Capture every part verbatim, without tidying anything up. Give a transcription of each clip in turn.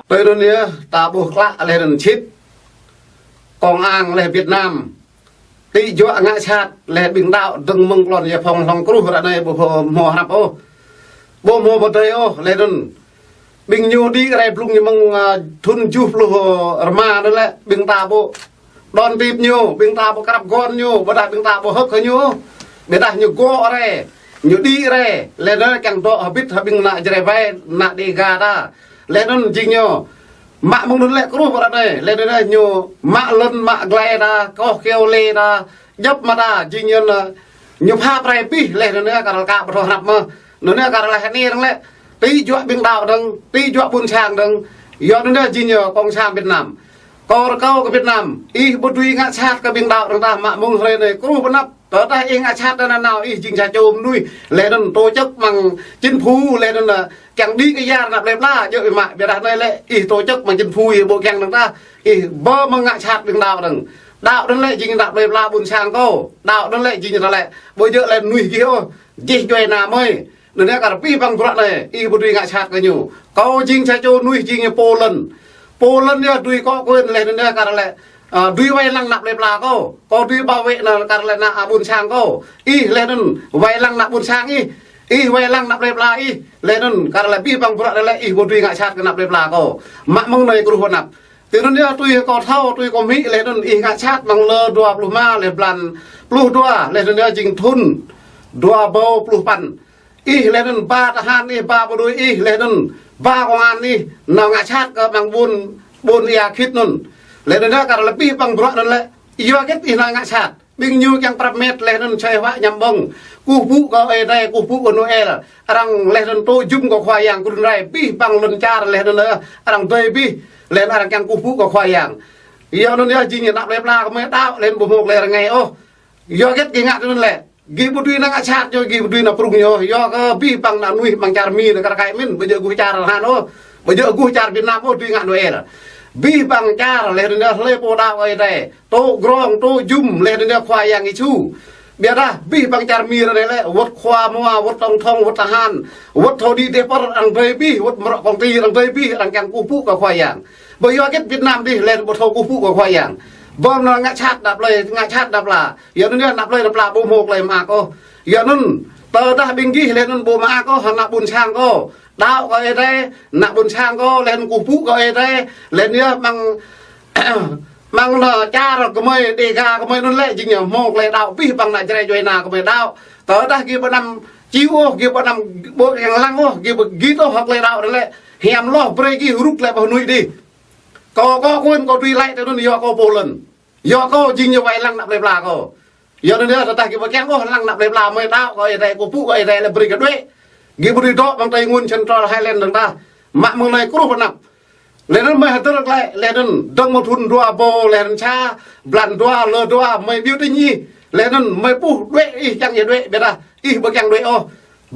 Tui anŭn yơh, ta ƀuh klă lĕ anŭn čĭt. Công an lĕ Việt Nam. Tĭ juă ngă sat lĕ ƀing đaŏ dơ̆ng mơ̆ng klon yơh phŏng hlŏng kruh ră anai ƀu hmâo hrăp ôh. Ƀu hmâo pơdơi ôh lĕ anŭn. Ƀing ñu đĭ rai blung ñu mơ̆ng, a, thŭn tơjuh pluh rơma anŭn lĕ ƀing ta ƀu đón tiếp ñu, ƀing ta ƀu krăp gŏn ñu, ƀôdah ƀing ta ƀu hơ̆k kơ ñu. Ƀiădah ñu gŏ rai, ñu đĭ rai, lĕ anŭn kiăng dŏ hơbĭt hăng ƀing ană Jrai ƀai, ană Đêga ta. Lĕ anŭn jing ñu mă mơ̆ng anŭn lĕ kruh ră anai, lĕ anŭn ñu mă lŏn mă glai ta, koh keo lê ta, djŏp mơta jing ñu anŭn, ñu pha prai pih lĕ anŭn kar ka ƀu thâo hrăp mơ̆. Anŭn kar lĕ hơni răng lĕ, tĭ juă ƀing đaŏ dơ̆ng, tĭ juă ƀuôn sang dơ̆ng, yua anŭn jing ñu Cộng sản Việt Nam. Kâo rơkâo kơ Việt Nam, ih ƀu dưi ngă sat kơ ƀing đaŏ dơ̆ng tah mă mơ̆ng hrơi anai kruh pơnăp. Tơdah ih ngă sat anŭn nao ih jing sa čô mơnuih, lĕ anŭn tổ chức mơ̆ng chính phủ, lĕ anŭn, a, kiăng đĭ kơ yar ană plei pla, djơ̆ ih mă, ƀiădah anai lĕ ih tổ chức mơ̆ng chính phủ ih ƀu kiăng dơ̆ng tah, ih ƀu mơ̆ng ngă sat ƀing đaŏ dơ̆ng. Đaŏ anŭn lĕ jing ană plei pla ƀuôn sang kâo, đaŏ anŭn lĕ jing ta lĕ, ƀu djơ̆ lĕ mơnuih gih ôh, jih djuai ana mơi. Anŭn kar pih păng bruă anai, ih ƀu dưi ngă sat kơ ñu. Kâo jing sa čô mơnuih jing ñu pô lŏn. Pô lŏn yơh dưi kŏ kuen lĕ anŭn kar lĕ, a, dưi wai lăng ană plei pla kâo. Kâo dưi bảo vệ anŭn kar lĕ ană, a, ƀuôn sang kâo. Ih lĕ anŭn wai lăng ană ƀuôn sang ih. Ih wai lăng ană plei pla ih. Lĕ anŭn kar lĕ pih păng bruă anai lĕ ih ƀu dưi ngă sat kơ ană plei pla kâo. Mă mơ̆ng anai kruh pơnăp. Tui anŭn yơh tui kâo thâo, tui kâo hmư̆ lĕ anŭn ih ngă sat mơ̆ng lơ dua pluh rơma lĕ blan pluh dua lĕ anŭn yơh jing thŭn dua rơbâo pluh păn. Ih lĕ anŭn ba tơhan ih, ba bộ đội ih lĕ anŭn, ba công an ih, nao ngă sat kơ mơ̆ng ƀuôn, ƀuôn Ia Khit anŭn. Lĕ anŭn kar lĕ pih păng bruă anŭn lĕ, yua hơget ih nao ngă sat. Ƀing ñu kiăng prăp met lĕ anŭn soi huă ñăm ƀơ̆ng. Kơkuh pơpŭ kơ Ơi Adai, kơkuh pơpŭ kơ Noel. Arăng lĕ anŭn tŭ jum kơ Khua Yang krŭn rai, pih păng lŏn čar lĕ anŭn, a, arăng dơi pih. Lĕ anŭn arăng kiăng kơkuh pơpŭ kơ Khua Yang. Yua anŭn yơh jing ană plei pla kơ mơi đaŏ lĕ anŭn ƀu hmâo tơlơi rơngai ôh. Yua hơget gih ngă tui anŭn lĕ. Gih ƀu dưi nao ngă sat ñu, gih ƀu dưi nao prŭng ñu. Yua kơ pih păng ană mơnuih mơ̆ng čar Mi anŭn kar kaĭ mĭn, ƀu djơ̆ guh čar tơhan ôh. Ƀu djơ̆ guh čar Việt Nam ôh dưi ngă Noel. Pih păng čar lĕ anŭn hlơi pô đaŏ kơ Ơi Adai. Tŭ grong, tŭ jum lĕ anŭn Khua Yang Yêsu. Ƀiădah pih păng čar Mi ră anai lĕ, wơ̆t khua mua, wơ̆t tổng thống, wơ̆t tơhan, wơ̆t thâo đĭ teh pơr arăng dơi pih, wơ̆t mrŏ công ty arăng dơi pih, arăng kiăng kơkuh pơpŭ kơ Khua Yang. Ƀu yua hơget Việt Nam dih lĕ ƀu thâo kơkuh pơpŭ kơ Khua Yang. Ƀơ̆ng anŭn ngă sat ană plei, ngă sat ană pla. Yua anŭn ană plei ană pla ƀu hmâo tơlơi mơak ôh. Yua anŭn, tơdah ƀing gih lĕ anŭn ƀu mơak ôh, ană ƀuôn sang kâo. Đaŏ kơ Ơi Adai, ană ƀuôn sang kâo, lĕ anŭn kơkuh pơpŭ kơ Ơi Adai, lĕ anŭn yơh mơ̆ng, mơ̆ng anŭn čar gơmơi, Đêga gơmơi anŭn lĕ, jing ñu hmâo tơlơi đaŏ pih păng ană Jrai djuai ana gơmơi đaŏ. Tơdah gih ƀu anăm čih ôh, gih ƀu anăm ƀu kiăng lăng ôh, gih ƀu git ôh hơ̆k tơlơi đaŏ anŭn lĕ, hiam hloh brơi gih rŭt lĕ pơ hnui dih. Kâo, kâo kuen kâo dưi laĭ tui anŭn yua kâo pô lŏn. Yua kâo jing ñu wai lăng ană plei pla kâo. Yua anŭn yơh tơdah gih ƀu kiăng ôh lăng ană plei pla mơi đaŏ kơ Ơi Adai, kơkuh pơpŭ kơ Ơi Adai lĕ brơi kơ đuĕ. Gih ƀu dưi dŏ mơ̆ng Tây Nguyên Central Highland dơ̆ng tah. Mă mơ̆ng anai kruh pơnăp. Lĕ anŭn mơi hơdơr glaĭ, lĕ anŭn dơ̆ng mơ̆ng thŭn dua rơbâo, lĕ anŭn sa, blan dua, lơ dua, mơi biểu tình ih. Lĕ anŭn mơi puh đuĕ ih kiăng ih đuĕ, ƀiădah ih ƀu kiăng đuĕ ôh.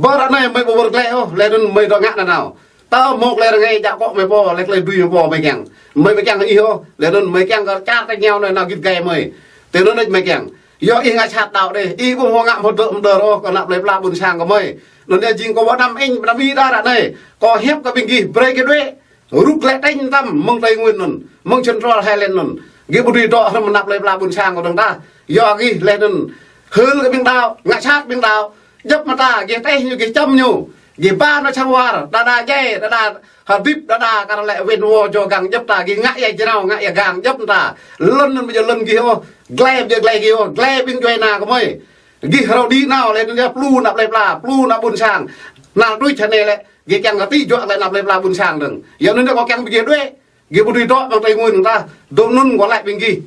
Ƀơi ră anai mơi ƀu wơr glaĭ ôh, lĕ anŭn mơi dŏ ngă nanao. Tơ hmâo tơlơi rơngai jak kŏ mơi pô, lĕ tơlơi dưi mơi pô mơi kiăng. Mơi ƀu kiăng ih ôh, lĕ anŭn mơi kiăng kơ čar tơngiao anai nao git gai mơi. Tui anŭn đôč mơi kiăng. Yua ih ngă sat đaŏ dih, ih ƀu hmâo ngă hmâo dơ̆ mơdơr ôh kơ ană plei pla ƀuôn sang gơmơi. Anŭn yơh jing kâo ƀu anăm ĕnh, anăm ih đa ră anai. Kâo hiăp kơ ƀing gih brơi gih đuĕ. Rŭt glaĭ tĕnh tăm mơ̆ng Tây Nguyên anŭn, mơ̆ng Central Highland anŭn. Gih ƀu dưi dŏ hrŏm ană plei pla ƀuôn sang kâo dơ̆ng tah. Yua gih lĕ anŭn hil kơ ƀing đaŏ, ngă sat ƀing đaŏ. Djŏp mơta, gih tĕh ñu, gih čăm ñu. Gih ba nao sang war, đơđa djai, đơđa hơdip, đơđa kar lĕ win wo jo gang djŏp ta, gih ngă ia jrao, ngă ia gang djŏp ta. Lŏn anŭn ƀu djơ̆ lŏn gih ôh, glai ƀu djơ̆ glai gih ôh, glai ƀing djuai ana gơmơi. Gih hrâo đĭ nao lĕ anŭn yơh plu ană plei pla, plu ană ƀuôn sang. Nao tui čơnai lĕ, gih kiăng kơ tĭ juă lĕ ană plei pla ƀuôn sang dơ̆ng. Yua anŭn yơh kâo kiăng ƀing gih đuĕ. Gih ƀu dưi dŏ mơ̆ng Tây Nguyên dơ̆ng tah. Dŏ anŭn kâo laĭ ƀing gih.